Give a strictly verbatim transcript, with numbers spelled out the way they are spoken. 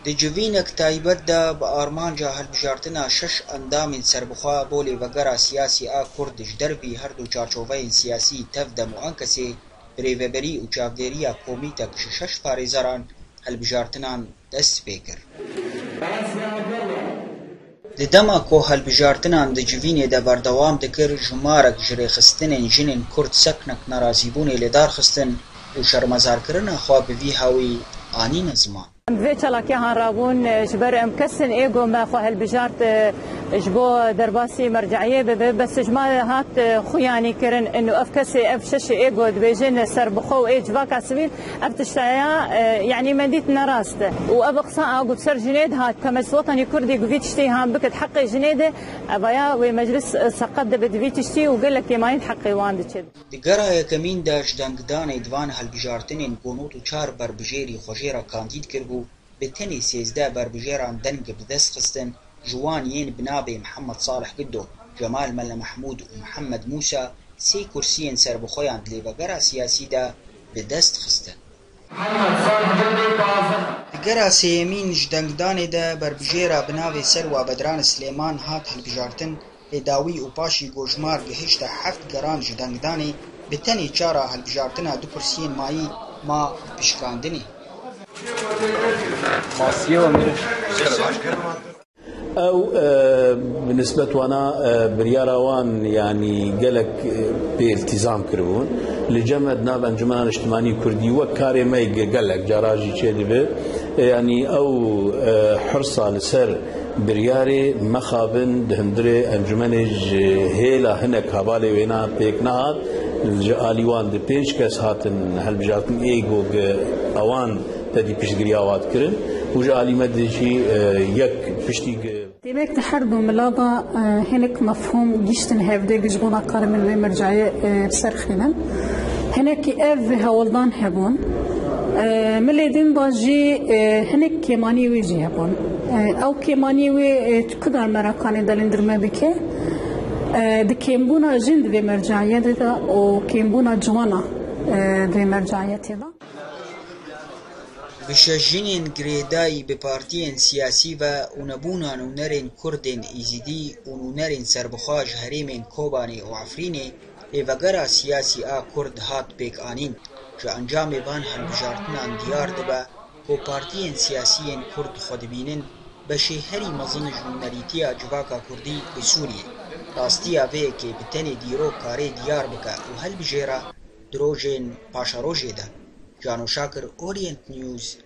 Di civînek taybet de bi armanca hilbijartina şeş endamên serbixwe bo lêvegera siyasî a Kurd ji dervî her du çarçoveyên siyasî TEV-DEM û ANKESê, birêveberî û çavdêriya komîtek ji şeş parêzeran hilbijartinan dest pê kir. Di dema ku hilbijartinan di civînê de berdewam dikir, jimarek ji rêxistinên jinên Kurd seknek nerazîbûnê li dar xistin û şermezarkirina xwe bi vî hawî anîne ziman. Em di vê çalakiyê han rabûn, e, ji ber em kesên ê ku me xwe hilbijart, e, ji bo derbasî merceiyê bibe, bes ji me hat, e, xuyanî kirin û ev kesê, ev şeşê ê ku dibêjin serbixwe û ê civaka sivîl, ev tiştaya, e, yanî me dît ne rast e. Û ev qisa a ku bi ser jinê dihat, ku meclis wetanî Kurdî ku vî tiştî han bikit heqê jinê de, evaya wê meclis, e, seqet dibe di vî tiştî û gelek kêmanî di heqê wan diçe. Di gera yekemîn de ji dengdanê di van hilbijartinên ku nod û çar berbijêrî xwe jê re kandîd kiribû, bi tenê sêzdeh berbijêran deng bi dest xistin, ji wan yên bi navê Mihemed Salih Giddo, Cemal Mele Mehmûd û Mihemed Mûsa sê kursiyên serbixweyan di lêvegera siyasî de bi dest xistin. Di gera sêyemîn ji dengdanê de berbijêra bi navê Selwa Bedran Silêman hat hilbijartin, lê dawî û paşî ku jimar gihişte heft geran ji dengdanê, bi tenê çara hilbijartina du kursiyên mayî ma pişkandinê. Ew, e, bi nisbet wana, e, biryara wan, yanî gelek, e, pê îltîzam kiribûn. Li cem me di nav Encumena Niştimanî Kurdî wek karê me ge-, gelek cara jî çêdibe. E, yanî ew, e, hirsa li ser biryarê mexabin di hundirê encûmenê ji hêla hinek hevalê wêna pêk nehat. Ji alî wan di pênc kes hatin hilbijartin ê ku ge-, ewan tedî piştgiriya wan dikirin û ji alî me de jî, e, yek piştî ge-, Demek di her du mila de, e, hinek mefhûm giştin hevdê ku ji bona karê min vê mercayê, e, bi ser xînin. Hinekî ev hewldan hebûn. E, milê din de jî, e, hinek kêmanî wê jî hebûn. E, ew kêmanî wê, e, tu kudar merakanê delîndirme bike, e, di kêmbûna jin di vê mercayetê de û kêmbûna ciwana, e, di vê mercayetê de. Bi şeş jinên girêdayî bi partiyên siyasî ve û nebûna nûnerên Kurdên Êzidî û nûnerên serbixwe ji herêmên Kobanê û Efrînê, lêvegera siyasî a Kurd hat pêk anîn. Ji encamê van hilbijartinan diyar dibe ku partiyên siyasî yên Kurd xwe dibînin beşê herî mezin ji nûnerîtiya civaka Kurdî li Sûriyê. Rastiya vê yekê bi tenê dîrok karê diyar bike û hilbijêre di rojên paşerojê de. Cano Şakir, Orient News,